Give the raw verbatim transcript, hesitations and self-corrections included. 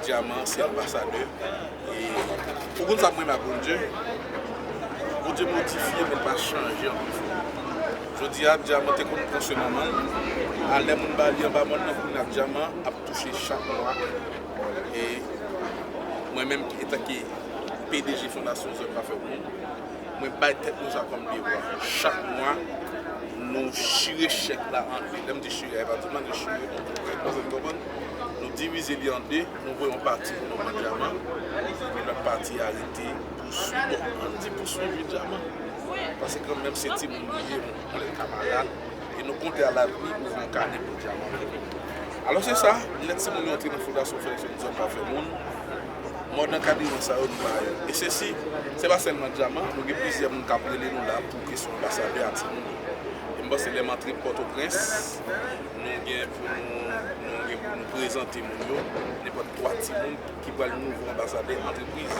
Dyaman se anbasadè. E ou konn sa mwen renmen ak Bondye? Bondye modifye, men l pa chanje anpil fwa. Jodi a, Dyaman te konn pran swen manman l. A lè moun ba li anba mòn nan, kounye a Dyaman ap touche chak mwa. E mwen menm, ki, etanke P D G Fondasyon Zòn Pafè Moun, mwen bay tèt nou sa kòm devwa. Chak mwa, nou chire chèk la an de. Lè m di chire, e pa di m an de chire, nou konprann, nou divize li an de, nou voye yon pati pou manman Dyaman, epi lòt pati a rete pou swiv. Bon, ann di pou swiv Dyaman. Paske kanmenm se timoun nou ye, nou, nou lè kamarad, e nou konte alavni pou fè yon kanè pou Dyaman. Alò se sa, lè timoun yo antre nan Fondasyon Fondasyon Zòn Pafè Moun, mòd ankadreman sa yo nou ba yo. E sesi, se pa sèlman Dyaman, nou gen plizyè moun k ap rele nou la pou kesyon anbasadè a timoun yo. E m panse lè m antre Pòtoprens, nou gen pou nou, nou gen pou nou prezante moun yo, nenpòt twa timoun ki pral nouvo anbasadè antrepriz.